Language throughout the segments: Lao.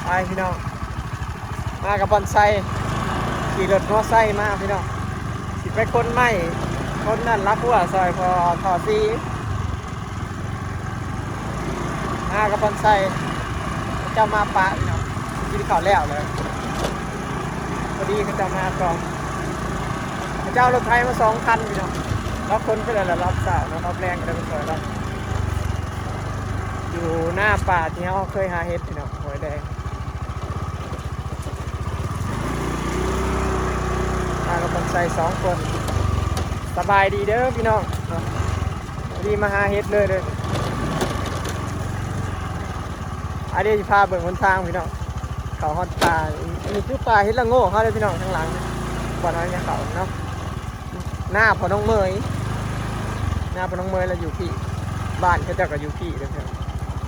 ไปพี่น้อง มากับบ่อนไซ ขี่รถมอไซค์มาพี่น้อง สิไปขนไม้ ขนนั่นลักหัวซอยพอทอซี มากับบ่อนไซ เจ้ามาปะพี่น้อง กินข้าวแล้วเลย พอดีเขาเจ้ามาก่อน เขาเจ้าเอารถไถมาสองคันพี่น้อง แล้วขนไปแล้วละรอบเช้าเนาะ รอบแลงก็ได้ไปซอยแล้ว อยู่หน้าป่าที่เราเคยหาเห็ดพี่น้อง ห้วยแดง มากับบ่อนไซสองคน สบายดีเด้อพี่น้องเนาะ พอดีมาหาเห็ดเลยเด้อ อันนี้สิพาเบิ่งหนทางพี่น้อง เข้าฮอดป่า อันนี้คือป่าเห็ดละโงกเขาเด้อพี่น้อง ข้างหลัง บ่อนเฮายังเข้าเนาะ หน้าพ่อน้องเมย หน้าพ่อน้องเมยแล้วอยู่พี้ บ้านเขาเจ้าก็อยู่พี้เด้อพี่น้อง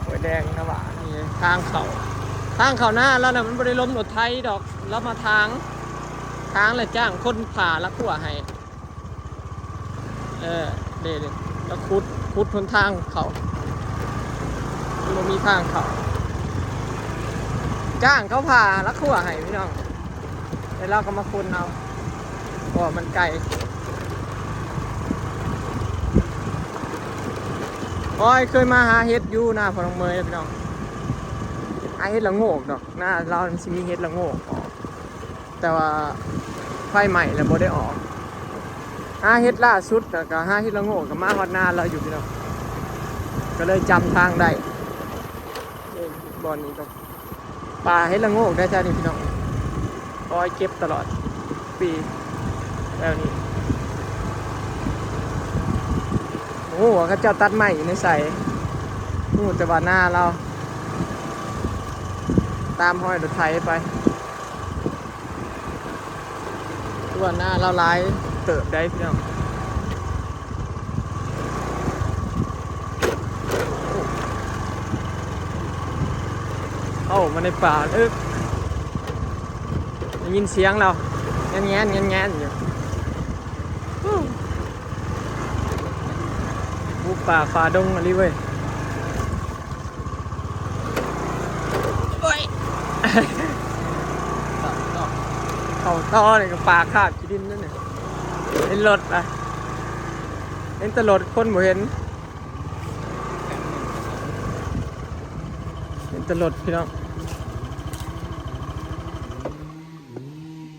ห้วยแดงนะว่า นี่ทางเข้า ทางเข้าหน้าแล้วนะ มันบ่ได้ล้มรถไถดอก แล้วมาทาง ทางแล้วจ้างคนผ่าลักหัวให้ เออ เด้ๆ แล้วขุด ขุดหนทางเข้า มันบ่มีทางเข้า จ้างเขาผ่าลักหัวให้พี่น้อง แล้วเราก็มาขุดเอา เพราะว่ามันไกล โอ้ย เคยมาหาเห็ดอยู่หน้าพ่อน้องเมยพี่น้อง หาเห็ดละโงกดอก หน้าเรามันสิมีเห็ดละโงกออก แต่ว่าไฟไหม้แล้วบ่ได้ออก หาเห็ดล่าสุดน่ะก็หาเห็ดละโงก ก็มาฮอดนาเราอยู่พี่น้อง ก็เลยจำทางได้ เอ้ย บ่อนนี้ก็ป่าเห็ดละโงกได้แท้นี่พี่น้อง คอยเก็บตลอดปีแถวนี้ โอ้โห เขาเจ้าตัดไม้อยู่ในไส ฮู้แต่ว่านาเรา ตามฮอยรถไถไป คือว่านาลาวหลายเติบได้พี่น้อง เข้ามาในป่าลึก ได้ยินเสียงแล้ว แงนๆ แงนๆ อยู่ ฮู้ บุกป่าฝ่าดงอีหลีเว้ย โอ้ย เข้าต่อนี่ก็ป่าคาบขี้ดินนั่นน่ะ เห็นรถล่ะ เห็นแต่รถ คนบ่เห็น เห็นแต่รถพี่น้อง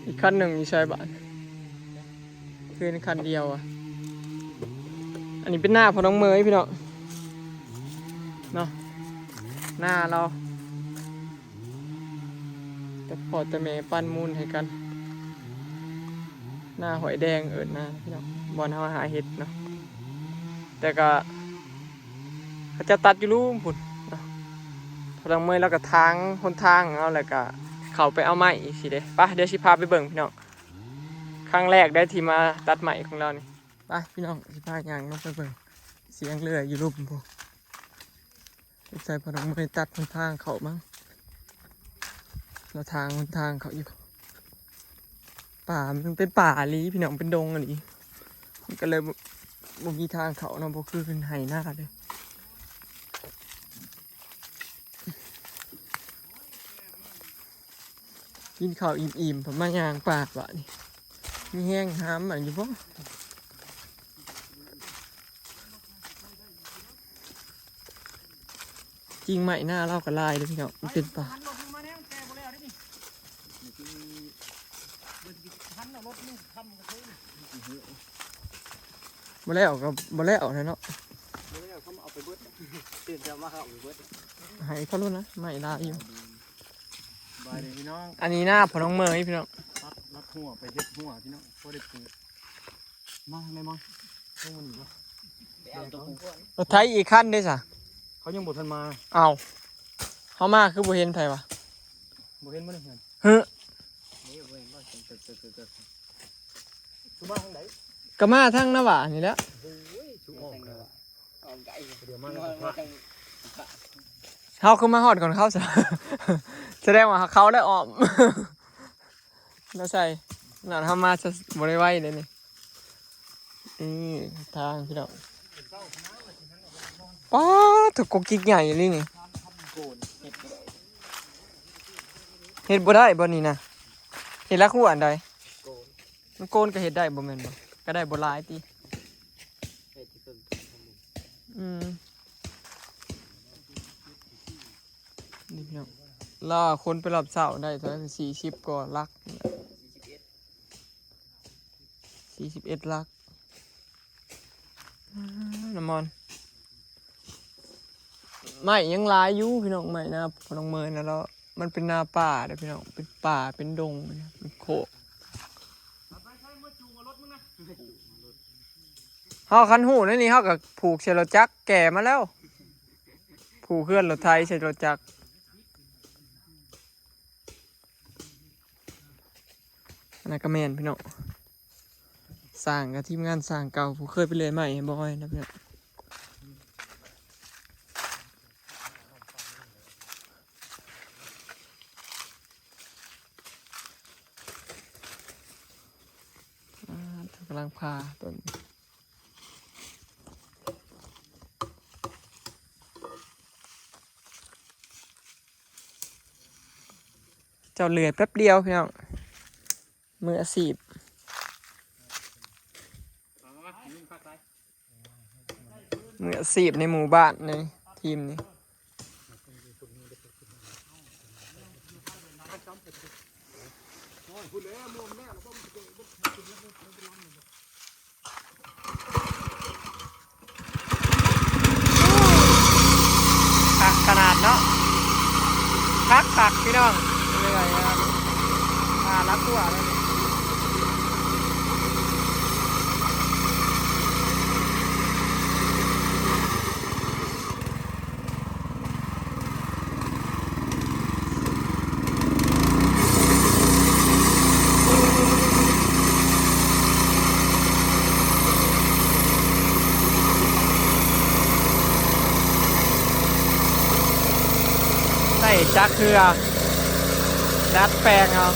อีกคันหนึ่งอยู่ไสบาด คือคันเดียวอะ อันนี้เป็นนาพ่อน้องเมยพี่น้อง เนาะ นาเรา แต่พ่อแต่แม่ปั่นมูลให้กัน นาห้วยแดงเอิ้นนาพี่น้อง บ่อนเฮาหาเห็ดเนาะ แต่ก็เขาเจ้าตัดอยู่ลุ่มพุ้นเนาะ พ่อน้องเมยเราก็ถางหนทางเอา แล้วก็เข้าไปเอาไม้สิเด้ ไป เดี๋ยวสิพาไปเบิ่งพี่น้อง ครั้งแรกได้ที่มาตัดไม้ของเรานี่ ไปพี่น้อง สิพาย่างลงไปเบิ่ง เสียงเลื่อยอยู่ลุ่มพุ้น สงสัยพ่อน้องเมยตัดหนทางเข้ามั้ง เราถางหนทางเข้าอยู่ ป่ามันเป็นป่าอีหลีพี่น้อง เป็นดงอีหลี มันก็เลยบ่ บ่มีทางเข้าเนาะ บ่คือไฮ่นาเด้ กินข้าวอิ่มๆ พอมาย่างป่าบาดนี้ มีแฮงหามอันอยู่บ่ กิ่งไม้หน้าเราก็หลายเด้อพี่น้อง มันเป็นป่า บ่แล้วก็บ่แล้วแหละเนาะ บ่แล้วเขาเอาไปเบิด ตื่นเช้ามาเขาเอาไปเบิด ให้เขาโลดนะ ไม้หลายอยู่ บายเลยพี่น้อง อันนี้หน้าพ่อน้องเมยพี่น้อง รัด รัดหัวไปเฮ็ดหัวพี่น้อง พอได้ปลูก มาทางใดมา พวกมันอยู่เนาะ ไปเอาตัวผู้ก่อน รถไถอีกคันเด้ซะ เขายังบ่ทันมา เอ้า เฮามาคือบ่เห็นไผวะ บ่เห็นบ่ได้เห็น เฮ้อ นี่บ่เห็นบ่ เกิด เกิด เกิด เกิด คือมาทางใด ก็มาทางนาหวานี่แหละ โอ้ย สุออกเลยว่ะ ออกไก เดี๋ยวมาแล้วก็พลาด เฮาคือมาฮอดก่อนเขาซะ แสดงว่าเขาแล้วอ้อม แล้วใส่ นั่นเฮามาซะบ่ได้ไวเด้นี่ นี่ทางพี่น้อง ป๊าด โถ่ กกจิกใหญ่อีหลีนี่ โกนเฮ็ดบ่ได้ ເຮັດບໍ່ໄດ້ບໍ່ນີ້ນະ? ເຮັດລາຄົວອັນໃດ? ມັນໂກນກໍເຮັດໄດ້ບໍ່ແມ່ນບໍ່? ກໍໄດ້ບໍ່ຫຼາຍຕິ? ອືມ ນີ້ພີ່ນ້ອງ ລາວຂົນໄປຮອບເຊົ້າໄດ້ເທົ່າໃດ? ສີ່ສິບກວ່າຫຼັກນີ້ແຫຼະ ສີ່ສິບເອັດຫຼັກ. ອາ ນ້ຳມັນ ໄມ້ຍັງຫຼາຍຢູ່ພີ່ນ້ອງ ໄມ້ນາພໍ່ນ້ອງເມີຍນະ ແລ້ວມັນເປັນນາປ່າເດ້ພີ່ນ້ອງ ເປັນປ່າເປັນດົງ ເປັນໂຄກ. ເຮົາຄັນຮູ້ແນວນີ້ ເຮົາກໍຜູກໃສ່ລົດຈັກແກ່ມາແລ້ວ ຜູກເຮືອນລົດໄຖໃສ່ລົດຈັກ. ອັນນັ້ນກໍແມ່ນພີ່ນ້ອງ ຊ່າງກໍທີມງານຊ່າງເກົ່າ ຜູ້ເຄີຍໄປເລື່ອຍໄມ້ໃຫ້ບອຍນະພີ່ນ້ອງ. ອ່າ ກຳລັງຜ່າຕົ້ນ ເຈົ້າເລື່ອຍແປັບດຽວພີ່ນ້ອງ ມືອາຊີບ ມືອາຊີບໃນໝູ່ບ້ານນີ້ ທີມນີ້. ຄັກຂະໜາດເນາະ ຄັກໆ ພີ່ນ້ອງ ເລື້ອຍໆ ອ່າ ລັກຫົວແລ້ວນີ້. ໃສ່ຈັກເທື່ອ ດັດແປງເອົາ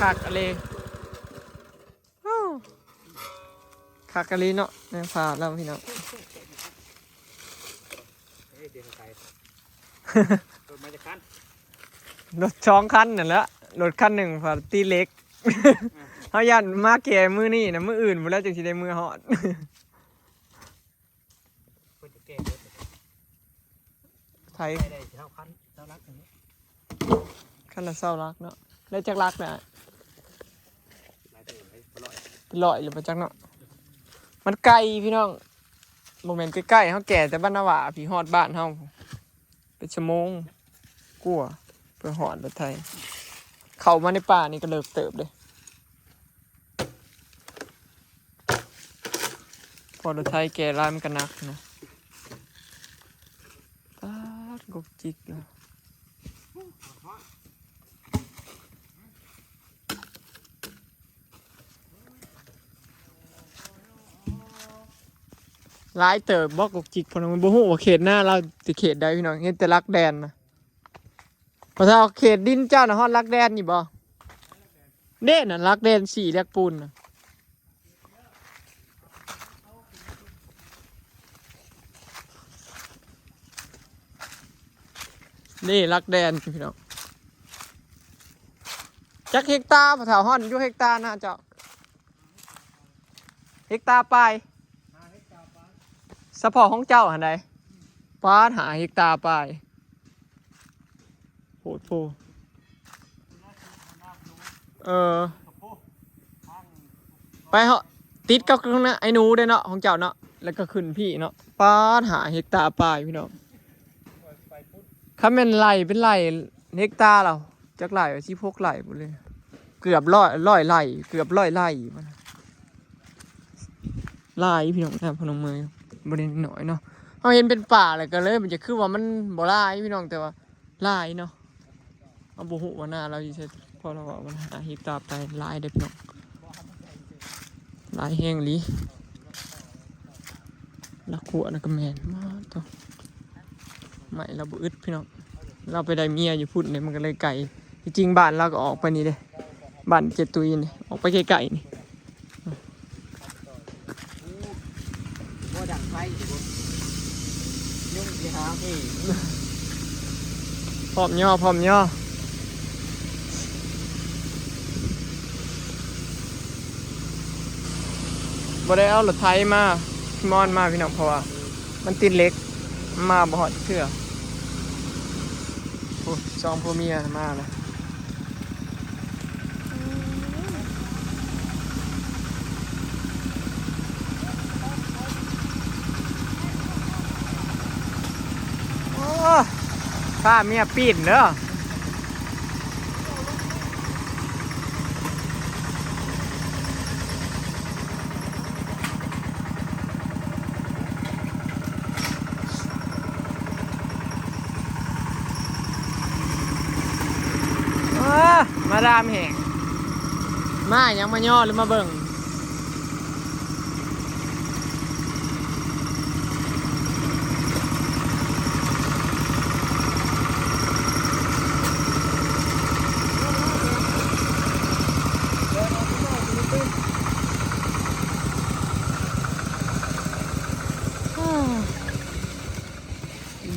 ຄັກອີ່ຫຼີ. ຄັກອີ່ຫຼີເນາະ ແມງພາດລາວພີ່ນ້ອງ. ເຮີ້ຍ ເດນໄກ ລົດມາຈັກຄັນ? ລົດສອງຄັນນັ້ນແຫຼະ ລົດຄັນໜຶ່ງພາດຕີເຫຼັກ. ເຮົາຢ້ານມາແກ່ມື້ນີ້ນະ ມື້ອື່ນພຸ້ນແຫຼະຈຶ່ງຊິໄດ້ເມືອຮອດ. ເພິ່ນຈະແກ່ເບິດ ໃຜ? ໄດ້ຊາວຄັນ ຊາວຫຼັກນີ້ ຄັນລະຊາວຫຼັກເນາະ. ໄດ້ຈັກຫຼັກນະ? ຫຼາຍເຕີບເດ້ ເປັນຮ້ອຍ ເປັນຮ້ອຍຫຼືບໍ່ຈັກເນາະ. ມັນໄກພີ່ນ້ອງ ບໍ່ແມ່ນໃກ້ໆ ເຮົາແກ່ແຕ່ບ້ານນາຫວ້າພີ້ ຮອດບ້ານເຮົາເປັນຊົ່ວໂມງກວ່າ ເພື່ອຮອດລົດໄຖ. ເຂົ້າມາໃນປ່ານີ້ກໍເລິກເຕີບເດ້. ພໍລົດໄຖແກ່ຫຼາຍມັນກໍໜັກນະ. ປາດ ກົກຈິກນະ ຫຼາຍເຕີບບໍ່ ກົກຈິກ. ເພິ່ນບໍ່ຮູ້ວ່າເຂດນາລາວແຕ່ເຂດໃດພີ່ນ້ອງ ເຫັນແຕ່ຫຼັກແດນນະ. ພໍ່ເຖົ້າ ເຂດດິນເຈົ້ານະ ຮອດຫຼັກແດນນີ້ບໍ່? ເດ້ ນັ້ນຫຼັກແດນສີ່ແລກປູນນະ ເດ້ ຫຼັກແດນພີ່ນ້ອງ. ຈັກເຮັກຕາ ພໍ່ເຖົ້າ ຮອດຢູ່ເຮັກຕານະເຈົ້າ? ເຮັກຕາປາຍ ສະເພາະຂອງເຈົ້າຫັ້ນໃດ໋? ປາດ ຫ້າເຮັກຕາປາຍ ໂພດໂພ. ເອີ ໄປເຫາະ ຕິດກັບໄອ້ໜູເດ້ເນາະ ຂອງເຈົ້າເນາະ ແລ້ວກໍຂຶ້ນພີ້ເນາະ. ປາດ ຫ້າເຮັກຕາປາຍພີ່ນ້ອງ. ຄັນແມ່ນໄລ່ເປັນໄລ່ເຮັກຕາລະ ຈັກໄລ່ ສິບຫົກໄລ່ພຸ້ນເລີຍ ເກືອບຮ້ອຍ ຮ້ອຍໄລ່ ເກືອບຮ້ອຍໄລ່ ຫຼາຍພີ່ນ້ອງ. ນະ ພະນົມເມືອງ ບໍ່ໄດ້ໜ້ອຍເນາະ ເຮົາເຫັນເປັນປ່າແລ້ວກໍເລີຍ ມັນຈະຄືວ່າມັນບໍ່ຫຼາຍພີ່ນ້ອງ ແຕ່ວ່າຫຼາຍເນາະ. ເຮົາບໍ່ຮູ້ວ່ານາລາວຢູ່ໃສ ເພາະລາວເວົ້າວ່າຫ້າເຮັກຕາປາຍ ຫຼາຍເດ້ພີ່ນ້ອງ ຫຼາຍແຮງອີ່ຫຼີ. ລາວຂົ້ວນະກໍແມ່ນ ມາໂທ້ ໄມ້ລາວບໍ່ອຶດພີ່ນ້ອງ. ລາວໄປໄດ້ເມຍຢູ່ພຸ້ນເດ້ ມັນກໍເລີຍໄກ. ທີ່ຈິງບ້ານລາວກໍອອກໄປນີ້ເດ້ ບ້ານເຈຕຸຍນີ້ ອອກໄປໃກ້ໆນີ້. ບໍ່ດັງໄຟຢູ່ ຍຸງຊິຫາເອງ. ພ້ອມຍໍ ພ້ອມຍໍ. ບໍ່ໄດ້ເອົາລົດໄຖມາ ມອນມາພີ່ນ້ອງ ເພາະວ່າມັນຕິດເຫຼັກ ມາບໍ່ຮອດເທື່ອ. ໂອ້ ສອງຜົວເມຍມາແລ້ວ. ໂອ້ ພາເມຍປີ້ນເດີ. ອ້າ ມາດາມແຮງ ມາຫຍັງ ມາຍໍຫຼືມາເບິ່ງ?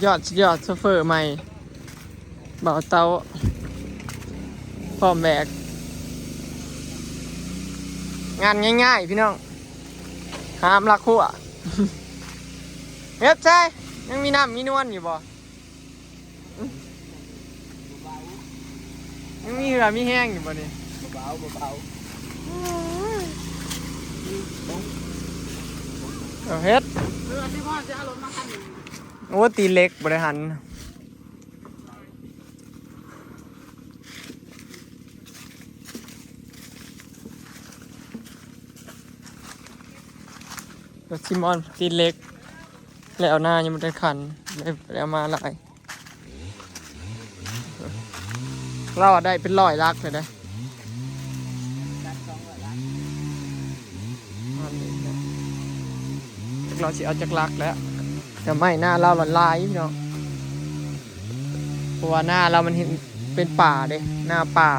ຍອດ ສຸດຍອດ ໂຊເຟີໃໝ່ ບ່າວເຕົາ ພ້ອມແບກ ງານງ່າຍໆ ພີ່ນ້ອງ ຫາມລັກຫົວ. ເຮັດໃສ ຍັງມີນ້ຳມີນວນຢູ່ບໍ່? ຍັງມີເຫື່ອມີແຮງຢູ່ບໍ່ນີ້? ເບົາໆ ເບົາໆ ເອົາເຮັດ ເອີ ຊິພໍຊິເອົາລົດມາຄັນໜຶ່ງ. ໂອ້ ຕີເຫຼັກບໍ່ໄດ້ຫັນ. ລົດຊີມອນຕີເຫຼັກ ແລ້ວນາຍັງບໍ່ໄດ້ຂັນ ເລີຍ ເລີຍເອົາມາຫຼາຍ. ລາວໄດ້ເປັນຮ້ອຍຫຼັກເລີຍເດ້. ລາວຊິເອົາຈັກຫຼັກແລ້ວ ແຕ່ໄມ້ນາລາວຫຼາຍພີ່ນ້ອງ ເພາະວ່ານາລາວມັນເຫັນເປັນປ່າເດ້ ນາປ່າ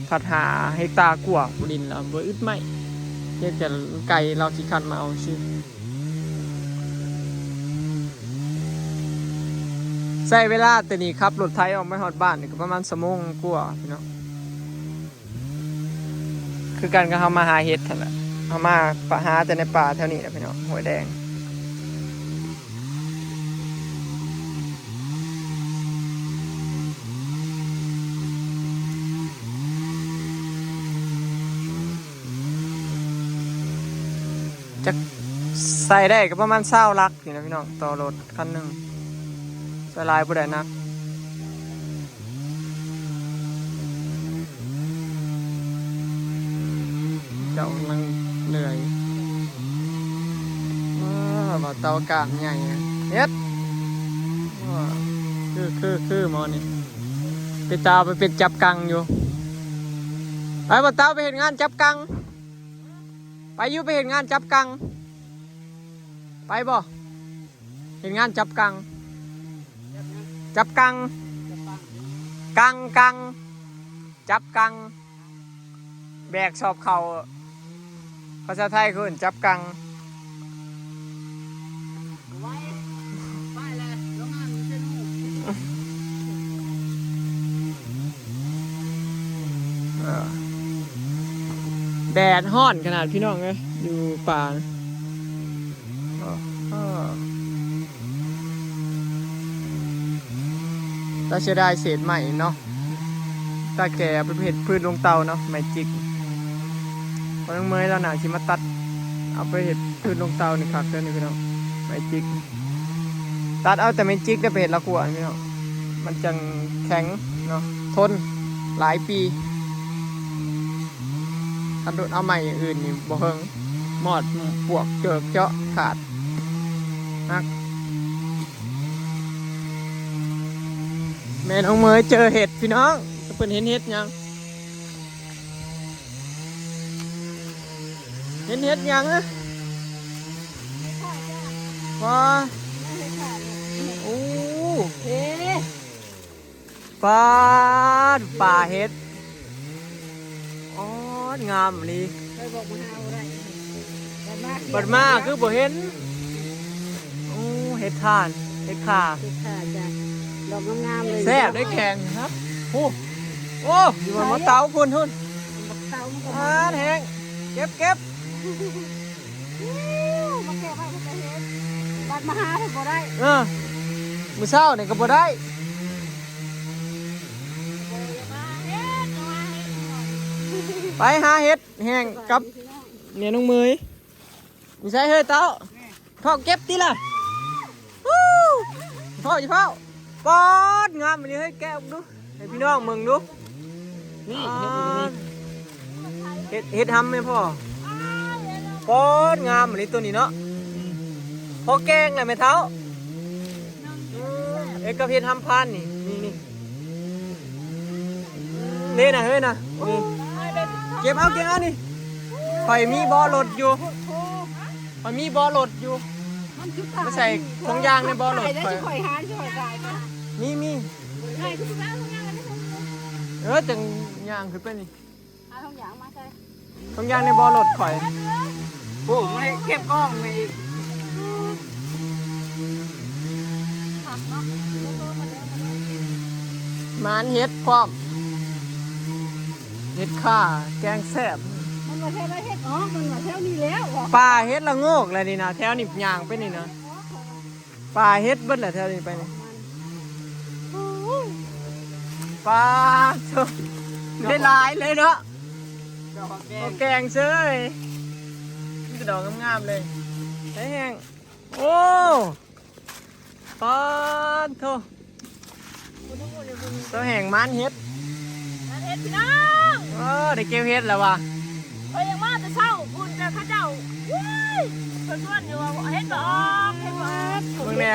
ພັດຫາເຮັກຕາກວ່າ ດິນລາວບໍ່ອຶດໄມ້ ເຮັດແຕ່ໄກ່ລາວຂີ້ຄັນມາເອົາຊື່. ໃຊ້ເວລາແຕ່ນີ້ຂັບລົດໄຖອອກມາຮອດບ້ານນີ້ກໍປະມານຊົ່ວໂມງກວ່າພີ່ນ້ອງ. ຄືກັນກັບເຮົາມາຫາເຫັດຫັ້ນແຫຼະ ເຮົາມາປະຫາແຕ່ໃນປ່າແຖວນີ້ແຫຼະພີ່ນ້ອງ ຫ້ວຍແດງ. ຈັກໃສ່ໄດ້ກໍປະມານຊາວຫຼັກນີ້ແຫຼະພີ່ນ້ອງ ຕໍ່ລົດຄັນໜຶ່ງ ໃສ່ຫຼາຍບໍ່ໄດ້ໜັກ. ເຈົ້າກຳລັງເລື່ອຍ ວ້າ ບ່າວເຕົາກ້າມໃຫຍ່ ເຮັດ ວ້າ ຄື ຄື ຄືໝໍນີ້ ເປັນຕາໄປເປັນຈັບກັງຢູ່. ໄປ ບ່າວເຕົາໄປເຮັດງານຈັບກັງ ໄປຢູ່ ໄປເຮັດງານຈັບກັງ ໄປບໍ່? ເຮັດງານຈັບກັງ ຈັບກັງ ກັງ ກັງ ຈັບກັງ ແບກສອບເຂົ້າ ພາສາໄທເອີ້ນຈັບກັງ. ເອີ ແດດຮ້ອນຂະໜາດ ພີ່ນ້ອງເອີຍ ຢູ່ປ່າ. ຕາເສຍດາຍເສດໄມ້ເນາະ ຕາແກ່ເອົາໄປເຮັດພື້ນລົງເຕົ່າເນາະ ໄມ້ຈິກ. ພໍ່ນ້ອງເມຍລາວໜ້າຊິມາຕັດເອົາໄປເຮັດພື້ນລົງເຕົ່ານີ້ ຄັກເດີນີ້ພີ່ນ້ອງ ໄມ້ຈິກ. ຕັດເອົາແຕ່ໄມ້ຈິກໄດ້ໄປເຮັດລາຂົວນີ້ພີ່ນ້ອງ ມັນຈັ່ງແຂງເນາະ ທົນຫຼາຍປີ ຄັນໂດດເອົາໄມ້ຢ່າງອື່ນນີ້ບໍ່ເຫິງ ມອດປວກເຈີກເຈາະຂາດຫັກ. ແມ່ນ້ອງເມຍເຈີເຫັດພີ່ນ້ອງ ເພິ່ນເຫັນເຫັດຫຍັງ? ເຫັນເຫັດຫຍັງ? ວ້າ ໂອ້ ເອີ ປາດ ປ່າເຫັດ ອອດ ງາມອີ່ຫຼີ. ເຄີຍບອກມາຫາບໍ່ໄດ້ ບັດມາ ບັດມາຄືບໍ່ເຫັນ. ໂອ້ ເຫັດຖ່ານ ເຫັດຂ່າ ເຫັດຂ່າຈ້ະ ດອກງາມໆເລີຍ ແຊບໄດ໋ແກງນະ. ໂອ້ ໂອ້ ຢູ່ບ່ອນໝາກເຕົາພຸ້ນ ພຸ້ນ ໝາກເຕົາມັນກໍ ອາ ແຮງ ເກັບ ເກັບ. ມາແກ້ໄວ້ເພິ່ນກໍເຮັດ ບັດມາຫາເພິ່ນບໍ່ໄດ້ ເອີ ມື້ເຊົ້ານີ້ກໍບໍ່ໄດ້ ໄປຫາເຫັດແຫ້ງກັບແມ່ນ້ອງເມຍ. ຢູ່ໃສເຮີ້ຍເຕົ້າ? ເຝົ້າເກັບຕິລະ. ເຝົ້າ ເຝົ້າ ປາດ ງາມອີ່ຫຼີເຮີ້ຍ ແກະອອກດູ ໃຫ້ພີ່ນ້ອງເບິ່ງດູ. ນີ້ ອ່າ ເຫັດຢູ່ນີ້ ເຫັດ ເຫັດຫຳແມ່ພໍ່. ປາດ ງາມອີ່ຫຼີໂຕນີ້ເນາະ. ພໍແກງແລ້ວແມ່ເຖົ້າ. ເຮັດກັບເຫັດຫຳພານນີ້ ນີ້ ນີ້ ນີ້ນະເຮີ້ຍນະ ນີ້ ເກັບເອົາ ເກັບເອົານີ້. ຂ້ອຍມີເບາະລົດຢູ່ ຂ້ອຍມີເບາະລົດຢູ່ ມັນຄື ມາໃສ່ຖົງຢາງໃນເບາະລົດຂ້ອຍ. ຂ້ອຍຫາ ຊ່ອຍຂາຍ ມີ ມີ ເອີ ຈັ່ງຍ່າງຂຶ້ນໄປນີ້. ເອົາຖົງຢາງມາໃສ່ ຖົງຢາງໃນເບາະລົດຂ້ອຍ. ໂອ້ ມາເກັບກ້ອງໃນອີກ. ໝານເຫັດພ້ອມ ເຫັດຂ່າ ແກງແຊບ. ມັນວ່າແຖວໃດເຫັດອອກ ມັນວ່າແຖວນີ້ແລ້ວ. ປ່າເຫັດລະໂງກແຫຼະນີ້ນະ ແຖວນີ້ຍ່າງໄປນີ້ນະ. ປ່າເຫັດເບິດແຫຼະແຖວນີ້ໄປນີ້. ປາໂທ້ ໄດ້ຫຼາຍເລີຍເນາະ. ເອົາແກງເຊີຍ ມີແຕ່ດອກງາມໆເລີຍ ໄດ້ແຫ້ງ. ໂອ້ ປາໂທ້ ສາວແຫ້ງໝານເຫັດ ໝານເຫັດພີ່ນ້ອງ. ເອີ ໄດ້ເກັບເຫັດແລ້ວຫວາ. ຂ້ອຍຍັງມາແຕ່ເຊົ້າພຸ້ນ ແຕ່ເຂົາເຈົ້າ ໂອ້ຍ ເພິ່ນຊວນຢູ່ວ່າເຫັດບໍ່ອອກ ເຫັດບໍ່ອອກ. ເບິ່ງແດ່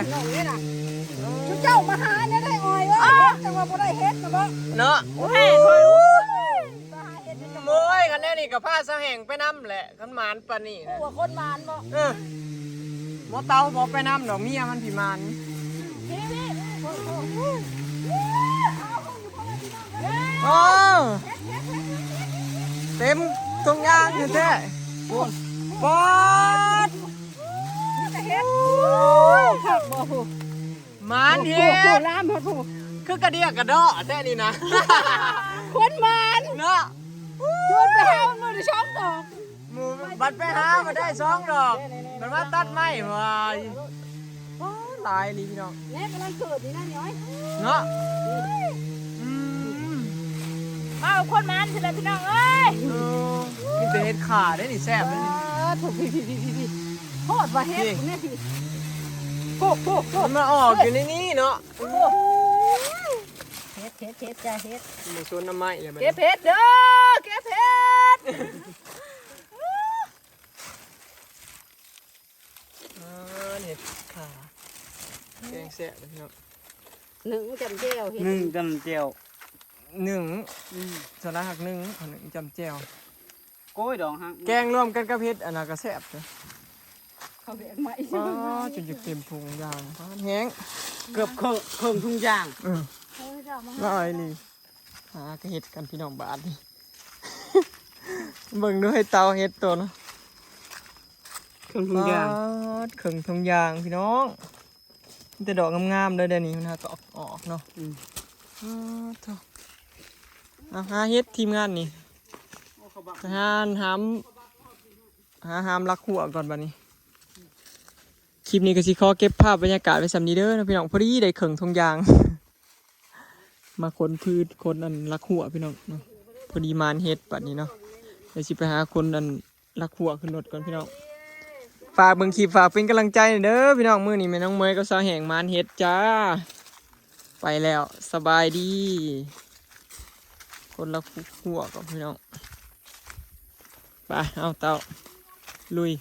ຊຸມເຈົ້າມາຫາແນວໃດອ້ອຍເອີຍ ເຫັດຈັ່ງວ່າບໍ່ໄດ້ເຫັດນະບໍ ເນາະ. ໂອ້ຍ ໂອ້ຍ ມາຫາເຫັດ ໂອ້ຍ ຄັນແນວນີ້ກໍພາສາວແຫ້ງໄປນຳແຫຼະ ຄັນໝານປານນີ້ນະ. ໂອ້ ຄົນໝານບໍ? ເອີ ໝໍເຕົາບໍ່ໄປນຳດອກ ເມຍມັນຊິໝານ. ໂອ້ ເຕັມຖົງຢາງແທ້ໆ. ໂອ້ຍ ປາດ ມີແຕ່ເຫັດ. ໂອ້ຍ ຄັກບໍ່ ໝານແຮງ ໂອ້ໂຫ ລາມໂພດ ຄືກະເດຍກະເດາະແທ້ນີ້ນະ. ຄົນໝານເນາະ. ຊວນໄປຫາມື້ລະສອງດອກ ໝູ່ບັດໄປຫາມາໄດ້ສອງດອກ ບັດມາຕັດໄມ້ວ່າ. ໂອ້ ຫຼາຍອີ່ຫຼີພີ່ນ້ອງ ແນ່ກຳລັງເກີດນີ້ນະນີ້ ເນາະ. ອືມ ມາເອົາຄົນໝານຊິລະພີ່ນ້ອງເອີຍ. ໂອ້ ມີແຕ່ເຫັດຂ່າເດ້ນີ້ ແຊບເດ້ນີ້. ໂອ້ ພີ່ໆໆ ໂພດວ່າເຫັດນີ້ພີ່ ໂພດໆໆ ມັນມາອອກຢູ່ໃນນີ້ເນາະ. ໂອ້ ເຫັດ ເຫັດ ເຫັດ ຈ້າ ເຫັດ ມາສວນໜໍ່ໄມ້ແລ້ວບັດນີ້ ເກັບເຫັດເດີ ເກັບເຫັດ. ອ່າ ເຫັດຂ່າ ແກງແຊບເນາະ ໜຶ້ງຈ້ຳແຈ່ວ ເຫັດ ໜຶ້ງຈ້ຳແຈ່ວ ໜຶ້ງ ອືມ ສ່ວນຫຼາຍຮັກໜຶ້ງ ເອົາໜຶ້ງຈ້ຳແຈ່ວ. ໂອ້ຍ ດອງຮັກ ແກງລວມກັນກັບເຫັດອັນນັ້ນກໍແຊບເດ້. ເຂົາແບກໄມ້ ອໍ ຈົນຈະເຕັມຖົງຢາງ ປາດ ແຮງ ເກືອບເຄິ່ງ ເຄິ່ງຖົງຢາງ. ເອີ ເອີ ເຈົ້າມາ ຫຼາຍອີ່ຫຼີ. ຫາກະເຮັດກັນພີ່ນ້ອງບາດນີ້ ເບິ່ງດູໃຫ້ເຕົາເຫັດໂຕນະ ເຄິ່ງຖົງຢາງ ປາດ ເຄິ່ງຖົງຢາງພີ່ນ້ອງ. ມີແຕ່ດອກງາມໆເດີ ດຽວນີ້ມັນຫາກໍອອກເນາະ. ອືມ ປາດໂທ້ ເອົາຫາເຫັດທີມງານນີ້ ໄປຫາຫາມ ຫາຫາມລັກຫົວກ່ອນບາດນີ້. ຄລິບນີ້ກໍຊິຂໍເກັບພາບບັນຍາກາດໄວ້ສ່ຳນີ້ເດີເນາະພີ່ນ້ອງ. ພໍດີໄດ້ເຄິ່ງຖົງຢາງ ມາຂົນພືດ ຂົນອັນລັກຫົວພີ່ນ້ອງເນາະ. ພໍດີໝານເຫັດບາດນີ້ເນາະ. ດຽວຊິໄປຫາຂົນອັນລັກຫົວຂຶ້ນລົດກ່ອນພີ່ນ້ອງ. ຝາກເບິ່ງຄລິບ ຝາກເປັນກຳລັງໃຈແດ່ເດີພີ່ນ້ອງ. ມື້ນີ້ແມ່ນ້ອງເມຍກັບສາວແຫ້ງໝານເຫັດຈ້າ. ໄປແລ້ວ ສະບາຍດີ. ຄົນລະຄົວກັນພີ່ນ້ອງ. ໄປ ເອົາເຕົ້າ ລຸຍ.